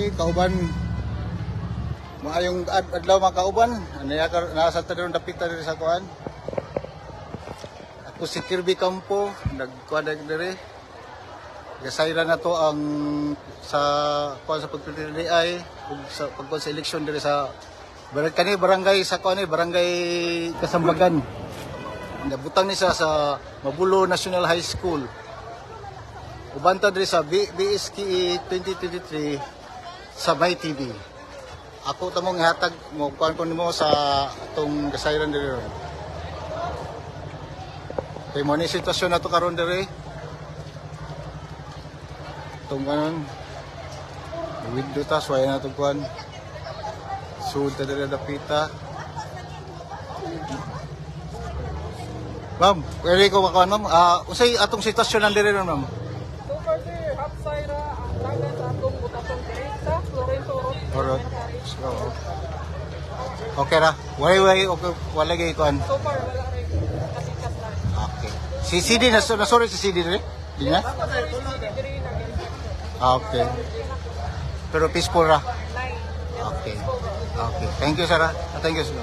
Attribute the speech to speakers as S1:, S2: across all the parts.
S1: Okay, kauban. Maayong adlaw, mga kauban. Ano ka nasa ta diri, dapita diri sa kuan. Ako si Kirby Campo, nagkuan na diri. Gasayra na to ang sa kuan sa pagpili ay ug sa pagkuan sa eleksyon diri sa barangay kani, barangay sa kuan ni Barangay Kasambagan. Nabutang ni siya sa Mabulo National High School. Uban ta diri sa BSKE 2023 sa Bay TV. Ako tamong ihatag mo kuan ko nimo sa atong gasayran diri ron. Kay mo ni sitwasyon nato karon diri. Itong kanon. Window ta sway na itong kuan. Sud ta diri dapita. Ma'am, pwede ko makuan, ma'am. Ah, unsay atong sitwasyon lang diri ron, ma'am?
S2: So far, sir, half side ra ang dagan sa atong butatong diri sa Lorenzo Road.
S1: Orot. So, okay ra. Wala wala okay, wala gyud kuan.
S2: So far wala rin kasikas na.
S1: Okay. Si CD na na sorry si CD diri. Di na?
S2: Ako sir, si CD diri na.
S1: Ah, okay. Pero peaceful ra.
S2: Nine.
S1: Okay. Okay. Thank you, sir. Ah. Thank you, sir.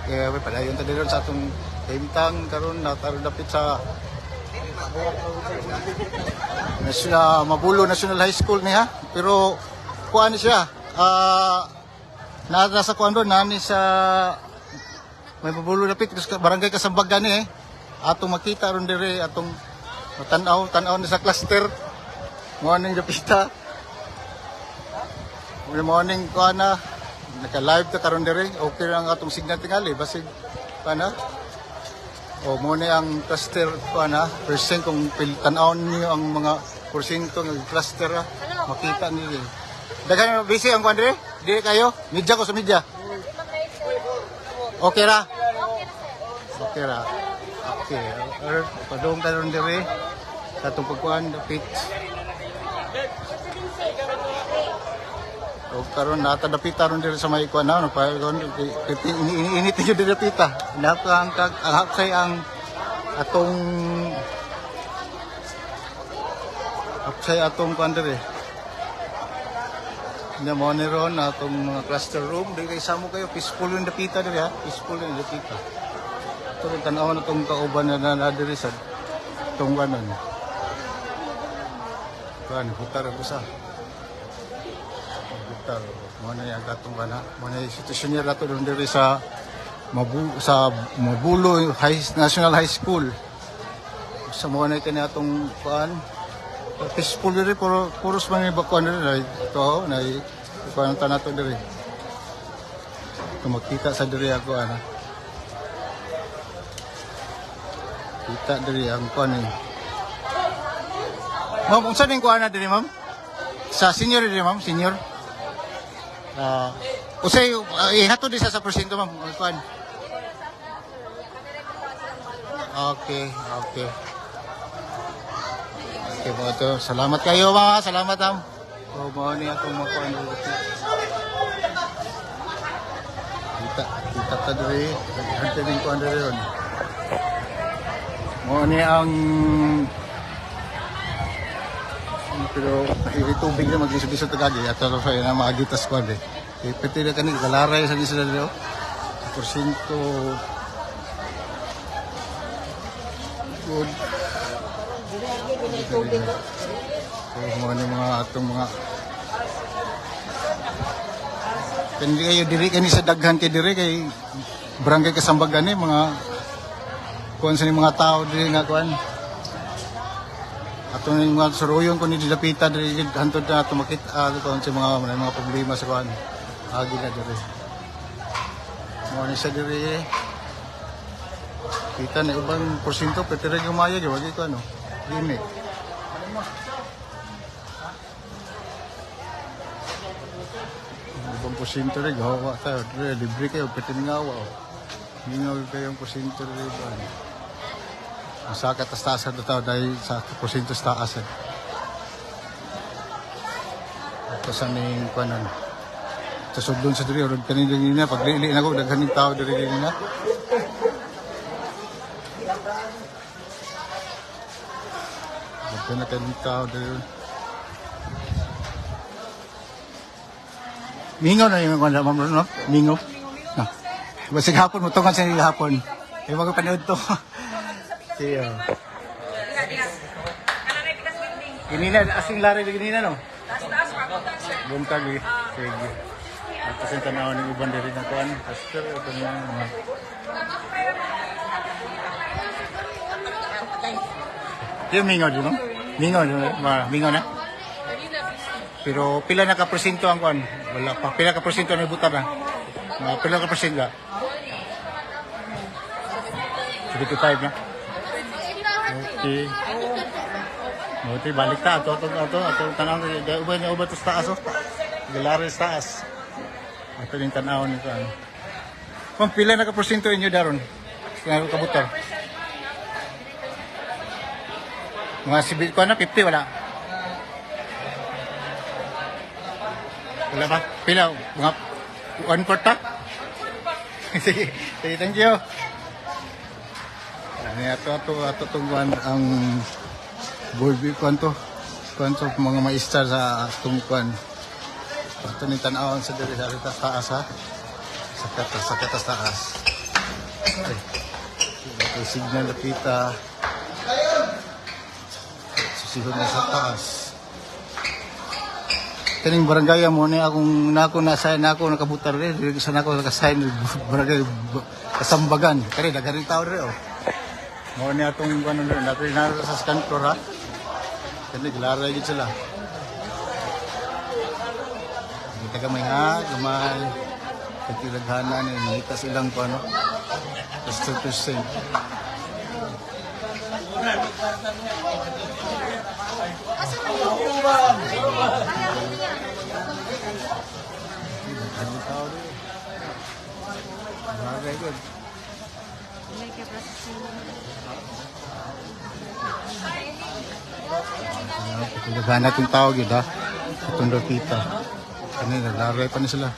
S1: Okay, we padayon ta diri sa atong kahimtang karon na karon dapit sa National Mabulo National High School niya. Pero kuan ni siya. Ah, na nasa kuan doon nani sa may Mabulo dapit barangay Kasambagan ni eh. Atong makita ron diri atong tan-aw tan-aw ni sa cluster. Mo ning dapita. Good morning ko na. Naka-live ta karon diri. Okay lang atong signal tingali basig kana. O mo ni ang cluster ko na percent kung tan-awon niyo ang mga porsyento ng cluster ah, makita niyo. Daghan na busy ang kuan diri? Diri kayo? Media ko sa media. Okay ra? Okay ra. Okay. Er, padung karon diri sa atong pagkuan dapit. O karon nata dapit ron diri sa may kuan na no pa kon init gyud diri dapita. Napa ang kag ang hapsay ang atong hapsay atong kuan diri. Na mo ni ron atong mga cluster room diri kay samo kayo peaceful yung dapita diri ha. Peaceful yung dapita. Ito rin tan-aw na tong kauban na na diri sa tong kanon. Kuan hutar ako sa Butar. Mo na yung katong kana. Mo na yung sitwasyon niya rato doon diri sa sa Mabulo High National High School. Sa mo na kani atong kuan. Peaceful diri puro puros man yung bakuan diri na ito na kuan ta nato diri. Kung makita sa diri ako ana. Kita diri ang kuan eh. Ma'am, unsa ning kuan na diri, ma'am? Sa senior diri, ma'am, senior. Ah, usay ihatod di sa porsyento, ma'am, ang kuan. Okay. Okay mo to. Salamat kayo, mga. Salamat, ma'am. Oh, mao ni atong mga kuan diri. Kita, kita ta diri. Daghan din kuan diri ron. Mao ni ang pero mahiri tubig na mag-isod-isod tagagi at ano sa na maagitas ko eh. Eh, pwede na kani galaray sa sila dito. Porsyento good. So, mga ni mga atong mga Kandi kayo diri kani sa daghan kay diri kay barangay Kasambagan ni mga kuan sa ni mga tao diri nga kuan. Ato ning mga suruyon ko ni dilapita diri hantod na ato makita kuan sa mga mga problema sa kuan. Agi na diri. Mo ni sa diri. Kita na ubang porsyento pwede rin gumaya gyud wagi ko ano. Gimmick. Ubang porsyento rin gawa tayo diri libre kayo pwede nga oh. Mingaw kayo ang porsyento diri ba. Ang sa katastasan na tao dahil sa porsyento sa taas eh. Ito sa ning kuanon. Sa sudlon sa diri orog kanina nina pag lili na ko daghan ning tao diri nina. Daghan na kayong tao diri. Mingaw na yung kuan, ma'am, no? Mingaw. No. Basig hapon mo tungan sa hapon. Ay mga panood to. Sige. Ginina, asing lari ginina, no? Buntag eh. Sige. Ato sa tanaw ng uban diri na kuan. Pastor ito mga mga. Di mingaw di, no? Mingaw di, mingaw na. Pero pila na ka porsyento ang kuan? Wala pa. Pila ka porsyento ang ibutar na? Mga pila ka porsyento? 75 na. Okay. Buti balik ta ato ato ato ato tanaw ni uban niya uban to sa taas, oh. Galari sa taas. Ato din tanaw nito ano. Kung pila na ka porsyento inyo daron? Sa kabutar? Mga sibil ko na 50, wala. Wala ba? Pila? Mga one quarter? Sige, sige, thank you. Ano ato ato ato tungguan ang board kwanto kwanto mga maestra sa atong kwan. Ato ni tan-awon sa diri sa taas taas ha. Sa katas taas. Ay. Ito signal na kita. Susihon na sa taas. Kaning barangay mo ni akong nako nasa nako nakabutar rin diri sa nako nakasign barangay Kasambagan. Kani daghan ring tao diri, oh. Mo ni atong ano rin nato na sa second floor ha. Kani gilaray gid sila. Kita gamay ha, gamay. Katilaghanan ni nakita silang ko ano. Just 2%. Daghan tao diri. Very good. Daghan itong tao gid ha. Itong dapita. Kanina, laray pa ni sila.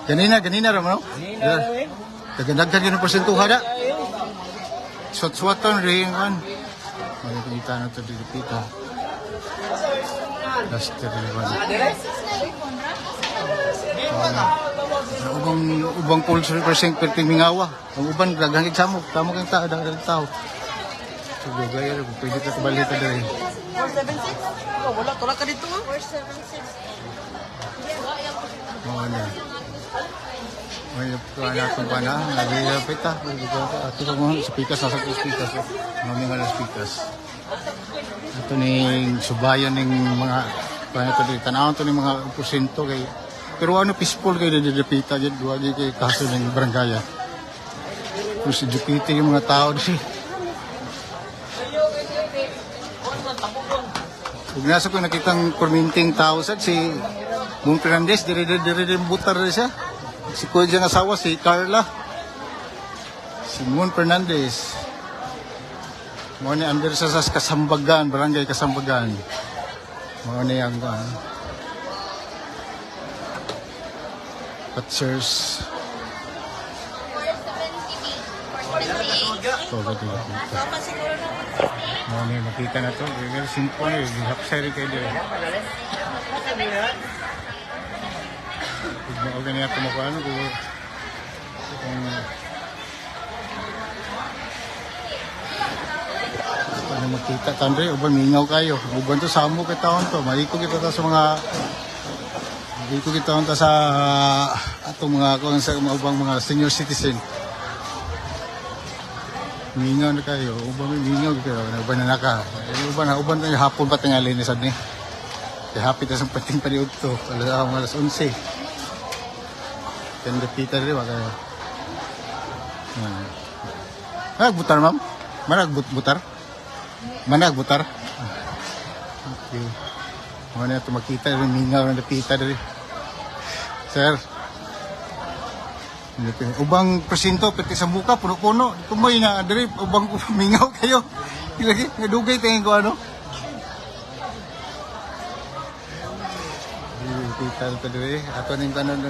S1: Ganina, ganina ra mo, no? Daghan-daghan yun ang porsentuha da. Swat-swatan rin kan. Makikita na ito dito. Last one. Ubang ubang pulse percent perting mingawa. Ang uban daghang gid samok, tamo kang tao, daghang tao. So gaya kung pwede ka kabalita diri.
S2: 476? Oh, wala, tulak ka dito. 476.
S1: Mo na. May kuan ako pa na, lagi pita, ato ko mo sa pikas, nasa ko pikas. Mami nga sa pikas. Ato ning subayon ning mga kuan ato diri tan-awon to ning mga porsyento kay pero ano peaceful kay diri dapita jud wa gyud kay kaso ning barangay. Pero si Jupiter yung mga tao diri. Ug nasa ko nakitang perminting tao sad si Mong Fernandez diri diri diri diri butar diri siya. Si kuya diyang asawa si Carla. Si Moon Fernandez. Mo ni under sa Kasambagan, barangay Kasambagan. Mo ni ang Patchers.
S3: 478.
S1: So, kita. Mo ni makita na to. Very simple eh. Hapsay rin kayo diri. Kung mao gani ako makuha ano kung paano makita tandre uban mingaw kayo uban to samo kay taon to maiko kita ta sa mga maiko kita ta sa atong mga kung sa mga ubang mga senior citizen mingaw na kayo uban mingaw kayo uban na naka uban na uban tayo hapon pa tingali ni sad ni kaya happy ta sa pating paniud to alas 11. Kan Peter di ba kayo? Manag butar, ma'am? Manag butar? Manag butar? Okay. Mga na ito makita rin mingaw ng dapita diri. Sir. Ubang presinto pati sa muka puno-puno. Tumoy na diri ubang mingaw kayo. Lagi nadugay tingin ko ano. Dapita ito diri. Ato ning kanon.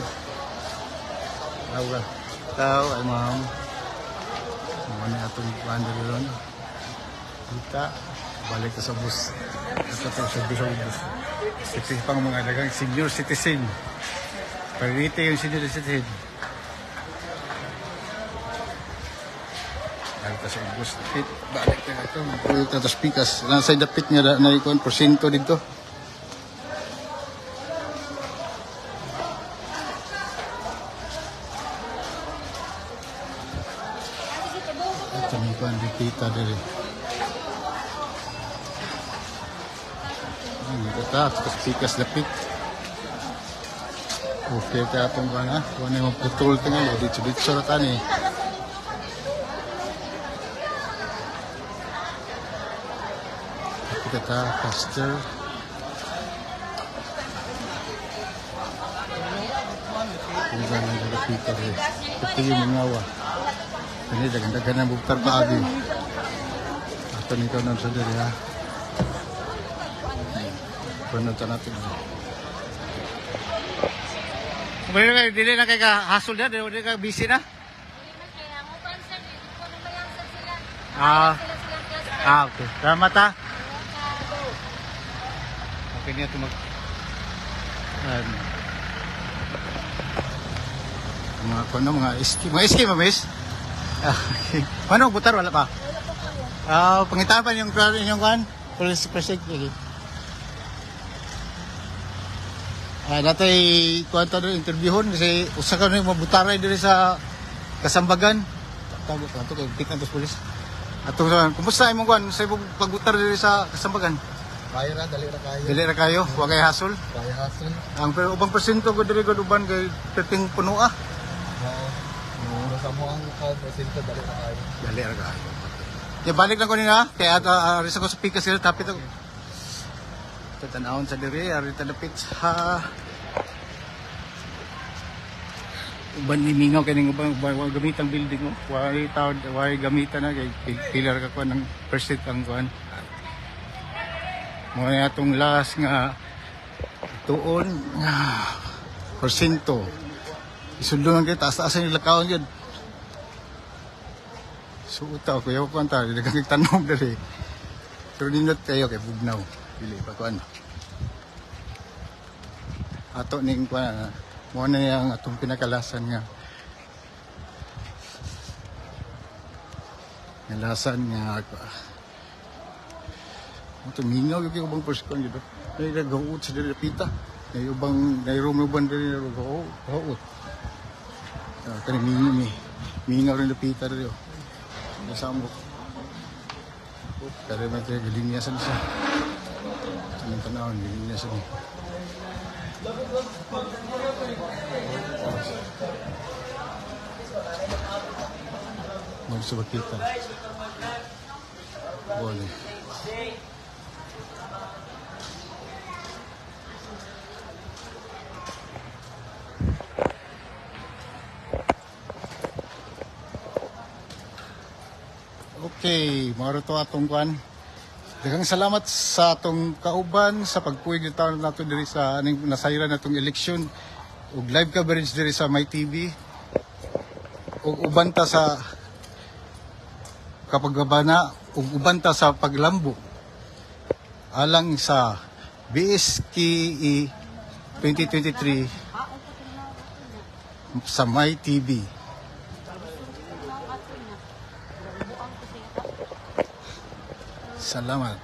S1: Tao tao ay ma'am. Mga na atong kuan diri ron. Kita balik ta sa bus. Ato ta sa bus sa bus. Kasi pang mga dagang senior citizen. Priority yung senior citizen. Balik ta sa ubos. Pit, balik ta ito. Balik ta sa pikas. Nasa dapit nga na ikuan porsyento dito. Ito ni kuan dipita diri. Ano ta sa pikas dapit. Okay ta atong kuan ha. Kuan ni maputol tingali dito dito ra tani. Kita ta faster. Kung gano'n dapita diri. Ito yung mga. Ini dagan-dagan na buktar pa agi. Ato ni kanon sa diri ha. Kuno ta natin. Kumari na dili na kay ka hasol na, dili ka busy na. Ah. Ah, okay. Salamat ha. Okay niya ito mag ano. Mga kuno mga iski, mga iski ba miss? Ah, okay. Ano butar wala pa? Ah, pangitaan pa yung inyong kuan? Police precinct. Okay. Ah, natay kuan ta doon interviewon kasi usa ka ni mabutaray diri sa Kasambagan. Tawag ko ato kay pick ang police. Ato sa kumusta imong kuan sa imong pagbutar diri sa Kasambagan?
S3: Kaya ra, dali ra kayo.
S1: Dili ra kayo, wa kay hasol.
S3: Kaya hasil.
S1: Ang pero ubang porsyento ko diri gud uban kay perting puno ah.
S3: Oo. Sa mo ang count porsyento, dali ra kayo.
S1: Dali ra kayo. Ya balik lang ko nila kay ato ari sa ko sa pikas sila tapit ako. Ito tanawon sa diri ari ta dapit sa uban ni mingaw kay ning uban wa gamitang building oh. Wa tawd wa gamitan na kay pillar ka kuan ng percent ang kuan. Mo na atong last nga tuon nga porsyento. Isudlong kay taas-taas ang lakaon yun. Suot ako, yaw ko ang tao, daghang tanom diri. Pero nindot kayo kay bugnaw. Dili pa kuan. Ato ning kuan, mo na yang atong pinakalasan nga. Ngalasan nga Mo to mingaw gyud ubang person gyud. Nay nagaut sa diri pita. Nay ubang nay room uban diri nagaut. Ah, kani mingaw mi. Mingaw rin pita diri. Oh. Nasambok. Pero may tayo galinya sa siya. Anong tanawon, galinya sa niya. Magsubakita. Boleh. Okay, mao to atong kwan. Daghang salamat sa atong kauban sa pagpuig ng taon nato diri sa aning nasayran natong eleksyon ug live coverage diri sa My TV. Ug uban ta sa kapagbabana ug uban ta sa paglambo alang sa BSKE 2023 sa My TV. Salamat.